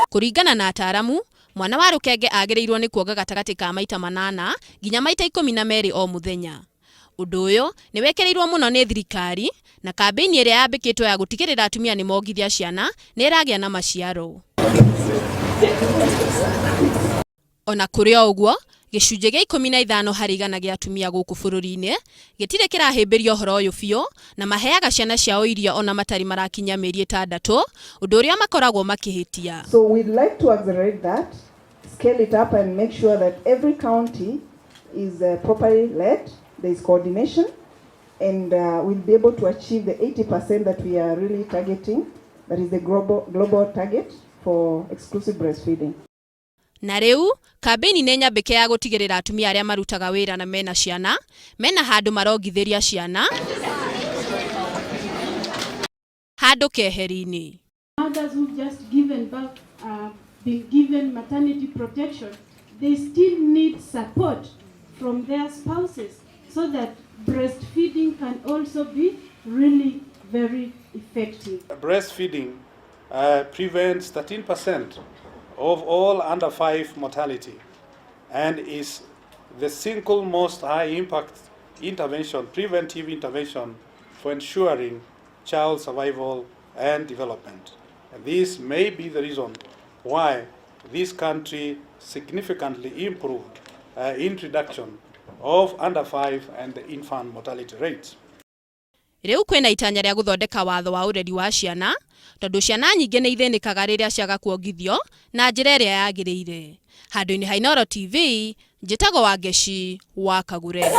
Kũringana na ataaramu, mwana wa rũkenge agĩrĩirwo nĩ kuonga gatagatĩ ka maita manana nginya maita 12 o mũthenya. Ũndũ ũyũ nĩ wĩkĩrĩirwo mũno nĩ thirikari, na kambĩini ĩrĩa yambĩkĩtwo ya gũtigĩrĩra atumia nĩ mongithia ciana nĩ ĩragĩa na maciaro. O na kũrĩ o ũguo, gĩcunjĩ gĩa 15 harĩ igana gĩa atumia gũkũ bũrũri-inĩ gĩtirĩ kĩrahĩmbĩria ũhoro ũyũ biũ na maheaga ciana ciao irio o na matarĩ marakinyia mĩeri ĩtandatũ, ũndũ ũrĩa makoragwo makĩhĩtia. So we'd like to accelerate that, scale it up and make sure that every county is properly led, there is coordination and we'll be able to achieve the 80% that we are really targeting, that is the global target for exclusive breastfeeding. Na rĩu, kambĩini nĩ nyambĩke ya gũtigĩrĩra atumia arĩa marutaga wĩra na mena ciana, mena handũ marongithĩria ciana handũ keheri-inĩ. Mothers who've just given birth, been given maternity protection, they still need support from their spouses so that breastfeeding can also be really very effective. Breastfeeding prevents 13% of all under 5 mortality and is the single most high impact intervention, preventive intervention for ensuring child survival and development. And this may be the reason why this country significantly improved introduction of under 5 and the infant mortality rates. Rĩu kwĩna itanya rĩa gũthondeka watho wa ũreri wa ciana tondũ ciana nyingĩ nĩ ithĩnĩkaga rĩrĩa ciaga kuongithio na njĩra ĩrĩa yagĩrĩire. Handũ-inĩ ha Inooro TV, njĩtagwo Wangeci wa Kagure.